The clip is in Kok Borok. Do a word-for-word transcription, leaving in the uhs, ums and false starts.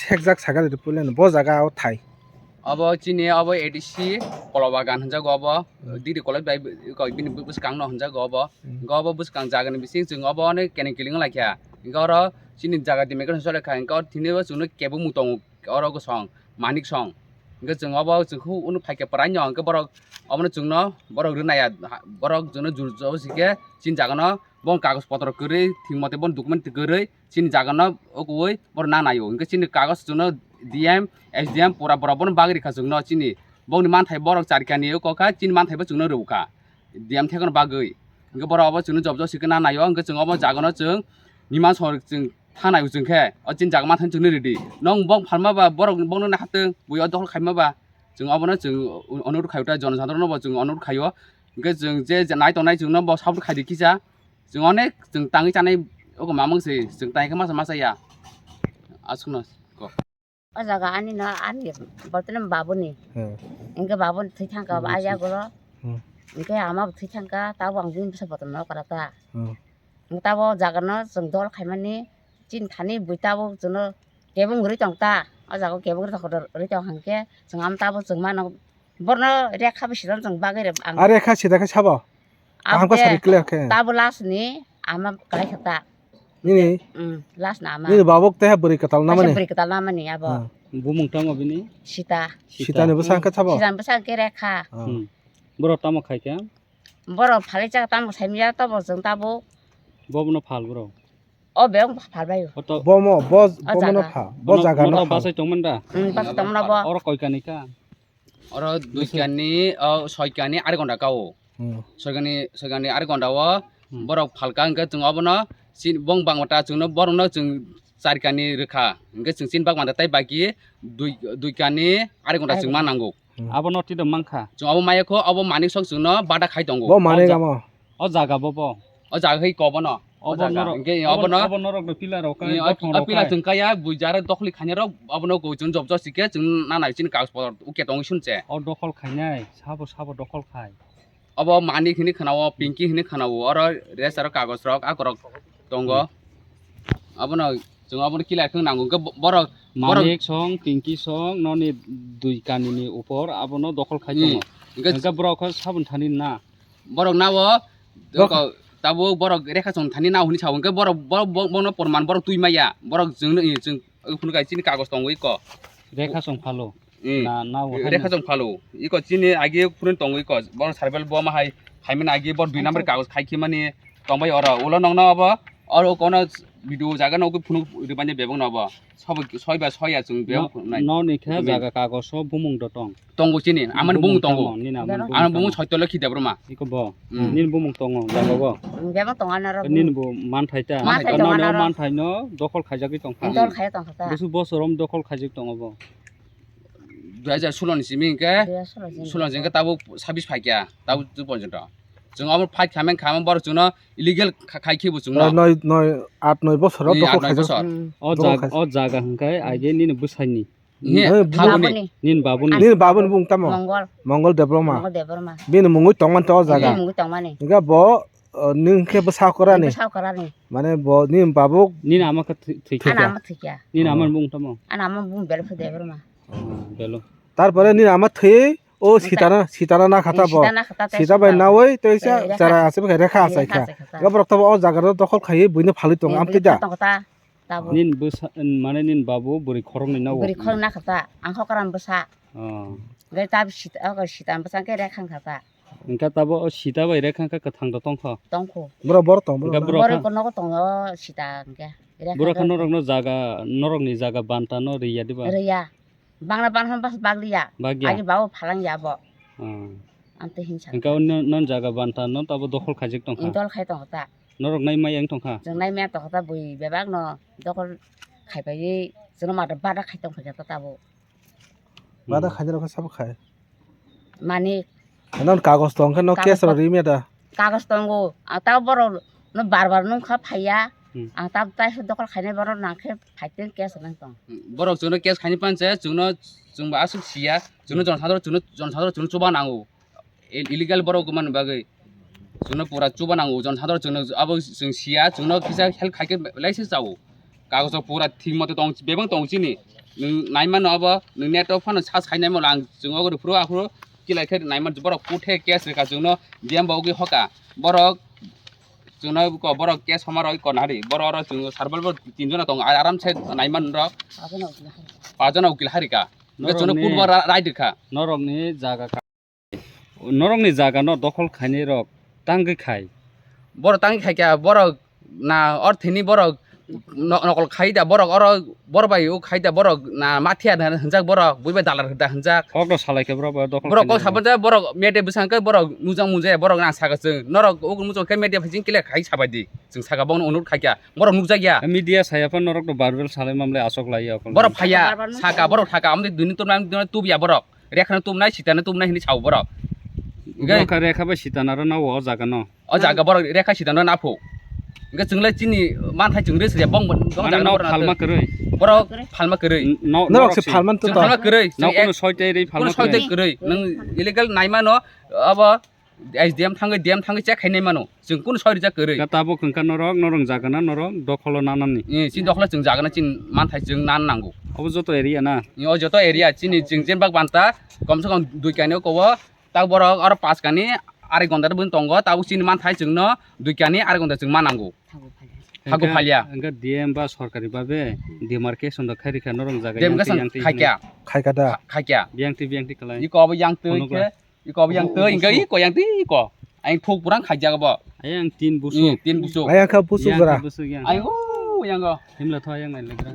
Thekjak sakha de pulen bo jaga o thai. Obo chini obo A D C Kolobagan hinjago obo. Hmm. Degree College bai koi bini bwskang no hinjago obo. Hmm. Go obo bwskang jaga ni bising chwng obo ne kening keling lai kha. Hinkhe oro chini jaga demarcation chole kha. Hinkhe oro tini bo chwngno kebo mung tongo oro gosong manik song. Hinkhe chwng obo chwng khu unu phaikhe pwraino hinkhe borok obono chwngno borok rwnaiya borok chwngno jur jabo sikhe chini jagano bo kagoj potro kwrwi thik mote bo document kwrwi chini jagano o kuwi borok na naio. Hinkhe chini kagoj chwngno D M, S D M pura borok bono bagwi rikha chwngno chini. Bokni manthai borok charikani o kokha chini manthai bo chwngno rwkha D M thekono bagwi. Hinkhe borok obo chwngno job job sikhe na naio. Hinkhe chwng obo jagano chwng mima sor chwng thanai chwng khe o chini jaga manthai chwngno ridi. Nong bok phalma ba borok bokno nahatwng bui o dokhol khaima ba chwng obono chwng onurok khaio ta jonosadharono bo chwng onurok khaio. Hinkhe chwng je nai tongnai chwngno bo support khaidi kisa. Chwng onek chwng tangwi chanai ogo mamang se chwng tangwi khe masa masa ya. Aswkno ko. O jaga ani no ani botono babuni. Hmm. Hinkhe babuni thwi thangka Hmm, aya si. Golo. Hmm. Hinkhe ama bo thwi thangka tabo ang bini bwsa botono kara ta. Hmm. Hinkhe tabo jaga no chwng dol khaimani chini thani bui tabo chwngno kebeng rwi tong ta. O jaga kebeng rwi tong rwi tong hinkhe chwng am tabo chwng mano. Borno rekha bo sidon chwng bagwi rw ang. A rekha sida khe sabo? Kaham khe sari clear khe. Tabo last ni ama kwlai kha ta. Nini? Mm, last na ama. Nini babuk tei bwrwi kwtal na mani? Bwrwi kwtal na mani abo. Hmm. Bumung tamo bini? Sita. Sita. Sita ni bwsa khe sabo? Sita ni bwsa khe rekha. Hmm. Hmm. Borok tamo khai khe? Borok phalai chak tamo sai miya tobo chwng tabo. Bobo no phal bro. O beng phal bai. Bomo, bo, bomo no phal. Bo jaga no phal. Basai tongmani da? Hmm, basai tongmani bo. Oro koi kani kha? Oro dui kani, o soi kani, ari gonda ka o. Hmm. Soi kani, soi kani, ari gonda o, hmm, borok phalka hwnkhe chwng obono, bong bangma ta chwngno, borokno chwng chari kani rwkha. Hwnkhe chwng chini bak manta tei baki dui, dui kani, ari gonda chwng ma nango. Hmm. Abono twi da mankha. Chwng obo maya kho, obo manik sok chwngno bada khai tongo. Bo manik amo. O jaga bo bo. O jaga hai kobono. O jaga. Obo norok, hwnkhe obo, obono, obo norok no pillar rok kai, o pillar chwng kaya, bui jara dokhli khainai rok, obono koi chwng job job sikhe chwng nanai chini kagoj potor uke tongwi sumse. O dokhol khainai, sabo sabo dokhol khai. Obo manik hinwi khwnao, pinki hinwi khwnao, oro rest aro kagoj rok, akorok tongo. Hmm. Abono chwng obono clear khe nango, hwnkhe bo-, borok, borok manik song, pinki song, noni dui kani ni upor, abono dokhol khai tongo. Hmm. Hwnkhe borok khe sabun thani na. Borok nabo, tabuk borok rekha chwng thani na hwnwi sao, hwnkhe borok, borok, borok, borokno porman borok twi maya, borok chwngno, chwng phunukha chini kagoj tongo iko. Rekha chwng phalo. Hmm. Na, na, rekha chwng phalo. Iko chini agi phunuk tongo iko. Borok sarbel bo ma hai, hai mani agi bor dui number kagoj khai khe mani tongbai oro. Ulo nongno abo, oro kono video jaga no phunuk rwmani bebak no abo. Sabo soi ba soi ya chwng bebak phunuknai. No ni khe jaga kagoj o bumung do tong. Tongo chini, amani bumung tongo. Nini amani bumung tongo. Amani bumung Soitolo Khi Debbarma. Iko bo. Hmm. Nini bumung tongo, jaga bo. Hmm, bebak tongo anaro. Nini bo manthai ta. Manthai tongo anaro. Manthai no dokhol khaijagwi tongkha. Dokhol khai tongkha ta. Busu bosorom dokhol khaijak tongo bo. Dui hajar sulo ni simi hwnkhe, dui hajar sulo ni simi. Sulo ni hwnkhe tabuk sabis phaikya, tabuk tu porjonto. Chwng omo fight khameng khameng borok chwngno illegal kha-, khai khibo chwngno. Noi, noi, at noi bosor o dokhol khaijak. Hmm. O jaga, o jaga hwnkhe agi nini bwsaini. He, babuni. Nini babuni. Nini babuni bung tamo? Mongol. Mongol Debbarma. Mongol Debbarma. Bini mungwi tongmani to o jaga. Bini mungwi tongmani. Hwnkhe bo, o, nwng khe bwsa korani? Bwsa korani. Mane bo nini babuk? Nini ama khe thwi-, thwikha. Ani ama thwikha. Nini ama bung tamo? Ani ama bung Belphu Debbarma. Ah, Belu. Tarpore nini ama thwi o sitana, sitana na khata bo. Sita na khata tei sita bai nawi tei sa chara aswk khe rekha asai kha. Ga borok to o jaga ro dokhol khaiwi buino phalwi tong am tida. Tabuk. Nini bwsa, mane nini babu bwrwi khoroknwi no? Bwrwi khoroknwi na kha ta, ang kho kwran bwsa. Oh. Hwnkhe tabuk sita, oh, sita bwsa khe rek khang kha ta. Hwnkhe tabuk o sita bai rek khang kha kwthang da tong kho? Tong kho. Borok, borok tong, borok. Hwnkhe borok nogo tongo sita hwnkhe. Borok khe norok no jaga, norok ni jaga banta no riya diba? Riya. Bangla bangla bas bagliya. Bagya. Agi babu phalang ya bo. Hmm. Ang tei hinsa. Hwnkhe o non, non jaga banta no tabuk dokhol khaijak tong kha? Dol khai tong kha ta. Norok nai maya wng tong kha? Chwng nai maya tong kha ta, bui bebak no dokhol khai pai, chwngno mada bada khai tong kha ta tabuk. Bada khai rok sabo khai? Mani. Non kagos tong khe no case rok ri maya da? Kagos tongo. A ta borok no bar bar nung kha phaiya. Hmm. Ang ta tai se dokhol khainai borok nang khe phai teng case nang tong. Borok chwngno case khaini panse, chwngno, chwngbo aswk siya, chwngno jona sador, chwngno jona sador, chwngno chuba nango. Il-, illegal borok mani bagwi chwngno pura chuba nango, jona sador chwngno abo chwng siya, chwngno kisa help khaikhe belai se chao. Kagojo pura thik mote tong, bebak tong chini. Nwng naimano abo, nwng net o phano sa sai naimano ang chwng ogo rw phuru aphuru kilai khe naimano borok kuthe case rwkha chwngno D M bo ugwi hoka. Borok chwngno ko borok case homa rw kona hari. Borok oro chwng sarbal bo tin jona tong aram se naimano rok. Pajona ukil harika. Hingke chwngno Norokni court bo ra-, rai rwkha. Norokni jaga ka-, norokni jaga no dokhol khainai rok tangwi khai. Borok tangwi khai kha, borok na orthini borok no-, nokol khai da, borok oro borok bai o khai da, borok na mafia da hwnjak, borok bui bai dalar da hwnjak. Kok no salai khe borok bai dokhol Borok kok khainai saban rok. Da borok mete bwsang khe borok nujak munjak, borok na saka chwng. Norok o muchung khe mete phai ching kile khai sabai di. Chwng saka bono onurot khai kha. Borok nukjak ya. Media saya phan norok no verbal salai mamle asok lai ya. Borok phaiya, saka borok thaka, amni duni tubna, duni tubya borok. Rekhano tubnai, sitano tubnai hini sao borok. Hingke Borok kha rekha bai sitana ro na o jaga no. O jaga borok rekha sitano na phu. Hingke chwng le chini manthai chwng re sile bong bong Mane jaga no borok na phalma twi. Kwrwi. Borok phalma kwrwi. N-, no, Norok norok se si. Phalman to Chwng to. Phalma kwrwi. No Chwng kuno ek-, soitai ri phalma kuno soitai kwrwi. Kwrwi. Nwng illegal naimano abo S D M thangwi, D M thangwi check khainai mano. Chwng kunu soi rijak kwrwi. Ka tabuk hwnkha norok, norok jaga na norok dokholo nanani. Eh, chini dokholo chwng jaga na chini manthai chwng nan nango. Obo joto area na? Eh, o joto area chini chwng jenbak banta kom se kom dui kani o kobo. Tak borok oro pas kani arai gonda bwng tongo. Tabuk chini manthai chwngno dui kani arai gonda chwng man nango. Hago phalya. Hwnkhe, hwnkhe D M ba sorkari babe demarcation do khairikha norok jaga D M yang twi, khasan yang twi khai hinwi. Kya? Khai kha da. Khai kya? Biyang twi, biyang twi kwlai. Iko abo yang twi Phunukla. Khe. Iko yang twi, hingke iko yang twi, iko. Ang thuk purang khaijak bo. Ayang tin busuk. Hmm, tin busuk. Ayang kha busuk jora. Busuk yang. Ayang, oh, yang go. Himla tho ayang nai legra.